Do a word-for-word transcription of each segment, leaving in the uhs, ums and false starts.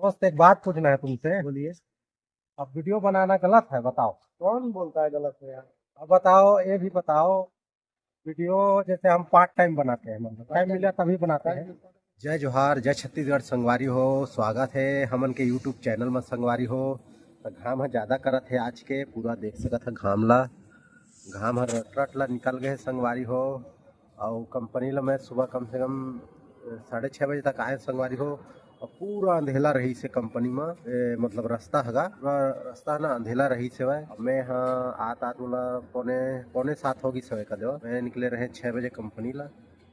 दोस्त, एक बात पूछना है तुमसे। बोलिए। अब वीडियो बनाना गलत है, बताओ। कौन बोलता है गलत है यार? अब बताओ, ये भी बताओ, वीडियो जैसे हम पार्ट टाइम बनाते हैं, मतलब टाइम मिला तभी बनाते हैं। जय जोहार, जय छत्तीसगढ़ संगवारी हो, स्वागत है हमन के YouTube चैनल में संगवारी हो। तो घाम ह ज्यादा करत है आज के, पूरा देख सकत है घाम ला, घाम ह रट रट ला निकल गए संगवारी हो। अउ कंपनी ला मैं सुबह कम से कम, अ, साढ़े छः बजे तक आए संगवारी हो, अउ पूरा अंधेला रहिस हे कंपनी म, ए, मतलब रास्ता हगा, पूरा रास्ता ना अंधेला रहिस हवय। अब मैं ह आत आत मोला पौने, पौने सात हो गिस हवय का देवा। मैं निकले रहे छः बजे कंपनी ला,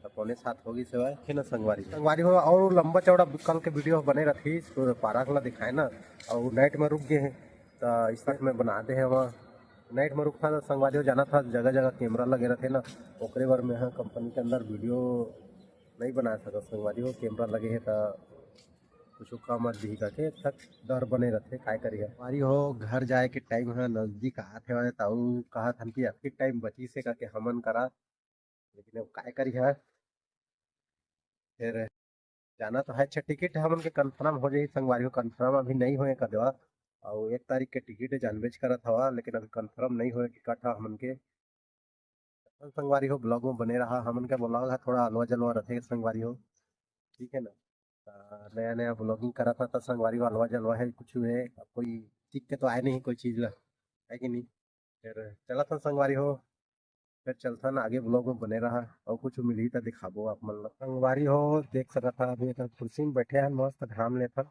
त पौने सात हो गिस हवय। हे ना संगवारी, संगवारी हो, अउ लंबा चौड़ा कल के वीडियो बने रहिस, तो पार्क ला दिखाए ना, अउ नाइट में रुक गए हैं, त इस तक मैं बना दे हवा। नाइट में रुकता था संगवारी हो, जाना था जगह जगह कैमरा लगे रहते ना, ओकरे बर मैं ह कंपनी के अंदर वीडियो नहीं बना सकत संगवारी हो। कैमरा लगे है त कुछ काम मत दिही करके तक डर बने रहते, काय करी है। संगवारी हो, घर जाए के टाइम है नजदीक आत है, ताऊ कहत हन कि अतके टाइम बची से करके हमन करा, लेकिन अब काय करी है। फिर जाना तो है, अच्छा, टिकट हमन के कंफर्म हो जाही संगवारी हो, कंफर्म अभी नहीं होए का देवा। अउ एक तारीख के टिकट है, जानबेच करत हवा, लेकिन अभी कंफर्म नहीं होए टिकट ह हमन के। संगवारी हो, ब्लॉग में बने रहा, हमन के ब्लॉग ह थोड़ा अलवा जलवा रथे संगवारी हो, ठीक है ना। त नया नया ब्लॉगिंग करत ह त संगवारी हो, अलवा जलवा है, कुछ है, अब कोई सीख के तो आए नहीं कोई चीज ला, है कि नहीं। फिर चलत हन संगवारी हो, फिर चलथन आगे, ब्लॉग में बने रहा, अउ कुछ मिलही त दिखाबो आप मन ला। संगवारी हो, देख सकत हा, अभी एकर कुर्सी में बैठे हन, मस्त घाम लेथन।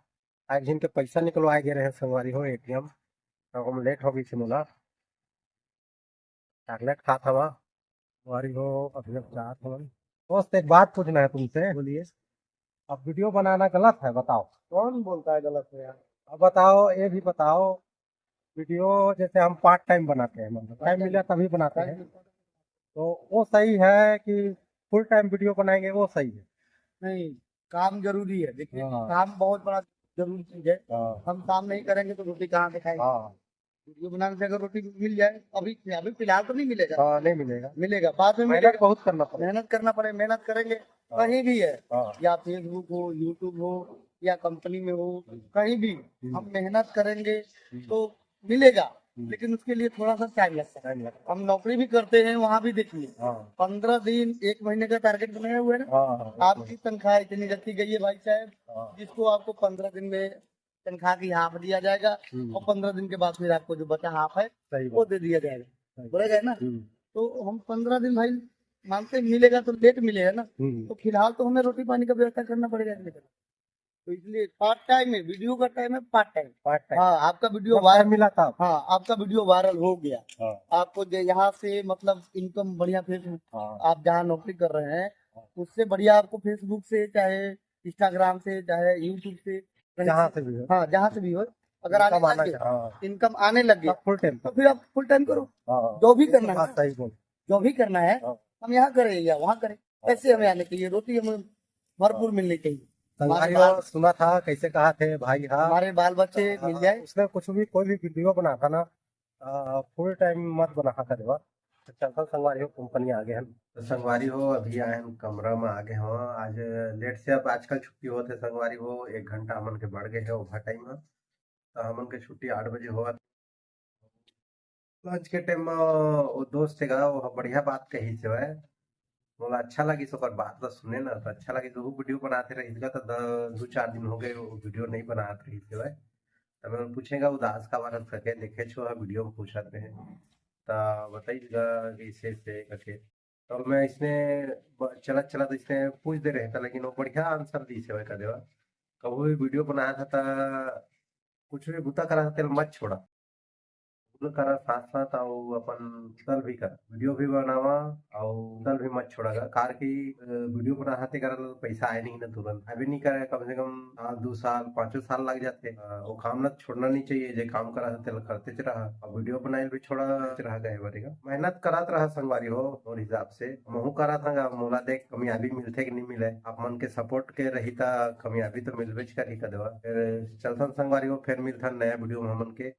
एक झिन के पैसा निकलवाए गे रहे संगवारी हो, एटीएम, त हम लेट हो गई थी मोला। चॉकलेट खात हवा, संगवारी हो, अभी अब जात हवन। दोस्त, एक बात पूछना है तुमसे। बोलिए। अब वीडियो बनाना गलत है, बताओ। कौन बोलता है गलत है यार? अब बताओ, ये भी बताओ, वीडियो जैसे हम पार्ट टाइम बनाते हैं, मतलब टाइम मिला तभी बनाते हैं, तो वो सही है कि फुल टाइम वीडियो बनाएंगे, वो सही है? नहीं, काम जरूरी है। देखिए, हाँ। काम बहुत बड़ा जरूरी चीज है। हाँ। हम काम नहीं करेंगे तो रोटी कहाँ से खाएंगे? हाँ। वीडियो बनाने से अगर रोटी मिल जाए, अभी, अभी फिलहाल तो नहीं मिलेगा। हाँ, नहीं मिलेगा। मिलेगा, बाद में मेहनत मिलेगा। बहुत करना पड़ेगा। मेहनत करना पड़े, मेहनत करेंगे, हाँ। कहीं भी है, हाँ। या Facebook हो, YouTube हो, या कंपनी में हो, हम्म। कहीं भी हम्म। हम मेहनत करेंगे हम्म। तो मिलेगा, हम्म। लेकिन उसके लिए थोड़ा सा टाइम लगता है। टाइम लगता है। हम नौकरी भी करते हैं, वहाँ भी देखिए, हाँ। पंद्रह दिन, एक महीने का टारगेट बनाए हुए हैं ना, हाँ, हाँ, हाँ। आपकी तनख्वाह इतनी रखी गई है भाई साहब, हाँ। जिसको आपको पंद्रह दिन में तनख्वाह की हाफ दिया जाएगा हम्म। और पंद्रह दिन के बाद फिर आपको जो बचा हाफ है, सही वो बात। दे दिया जाएगा। सही। बोला जाए ना, हम्म। तो हम पंद्रह दिन भाई मानते हैं, मिलेगा तो लेट मिलेगा ना, हम्म। तो फिलहाल तो हमें रोटी पानी का व्यवस्था करना पड़ेगा, नहीं करना। तो इसलिए पार्ट टाइम है, वीडियो का टाइम है, पार्ट टाइम। Part time. हाँ, आपका वीडियो जब वायरल टाइम मिला था। हाँ, आपका वीडियो वायरल हो गया। हाँ। आपको जो यहाँ से मतलब इनकम बढ़िया, फिर हाँ। आप जहाँ नौकरी कर रहे हैं, हाँ। उससे बढ़िया आपको Facebook से, चाहे Instagram से, चाहे YouTube से, कहीं जहाँ से, से भी हो। हाँ, जहाँ से भी हो, अगर आने इनकम लग आना गया, चाहिए, हाँ। इनकम आने लग गया, तब फुल टाइम तो करो। फिर आप फुल टाइम करो। हाँ, हाँ। जो भी ये तो करना है, बात सही बोल। जो भी करना है, हाँ। हम यहाँ करें या वहाँ करें, हाँ। पैसे हमें आने चाहिए, रोटी हमें भरपूर हाँ। मिलनी चाहिए। संगवारी हमारे हो, बाल सुना था, कैसे कहा थे भाई, हाँ। हमारे बाल बच्चे हाँ, मिल जाए। उसने कुछ भी, कोई भी वीडियो बना था ना, आ, फुल टाइम मत बना हा करे बा। तो चलता संगवारी हो, कंपनी आ गए हैं। तो संगवारी हो, अभी आए हैं कमरा में, आ गए हो आज लेट से। अब आजकल छुट्टी होत है संगवारी हो, एक घंटा हमन के बढ़ गए है ओवर टाइम में। तो हमन के छुट्टी आठ बजे होवत। लंच के टाइम में वो दोस्त हे गा, वो बढ़िया बात कही से वह। मोला अच्छा लगिस ओकर बात ला सुने ना, तो अच्छा लगिस। वो वीडियो बनाते रहिस गा, तो द-, दो चार दिन हो गए वो वीडियो नहीं बनात रहिस हे वह। तो मैं पूछेगा उदास का बारे में सके, देखे छो वीडियो में पूछत रहे। तो बताइस गा कि ऐसे ऐसे करके। तो मैं इसने ब-, चलत चलत इसने पूछ दे रहे था, लेकिन वो बढ़िया आंसर दी से वह का देवा। कभी भी वीडियो बनाया था, तो कुछ भी बुता करा था, तेल मत छोड़ा। करा साथ साथ अउ अपन दल भी कर, वीडियो भी बनावा अउ दल भी मत छोड़ा कर। कार की, अ, वीडियो बनाते करा तो पैसा आए नहीं ना तुरंत, अभी नहीं करे, कम से कम साल, दो साल, पाँचों साल लग जाते। अ, वो काम ना छोड़ना नहीं चाहिए, जे काम करा था तेल करते च रहा। अब वीडियो बनाए भी छोड़ा च रहा, कहे बरेगा मेहनत करत रहा संगवारी हो। और हिसाब से महू करा था गा, मोला देख कामयाबी मिलते कि नहीं मिले। आप मन के सपोर्ट के रही ता कामयाबी तो मिलबेच करही का देवा। फिर चलथन संगवारी हो, फिर मिलथन नया वीडियो में हमन के।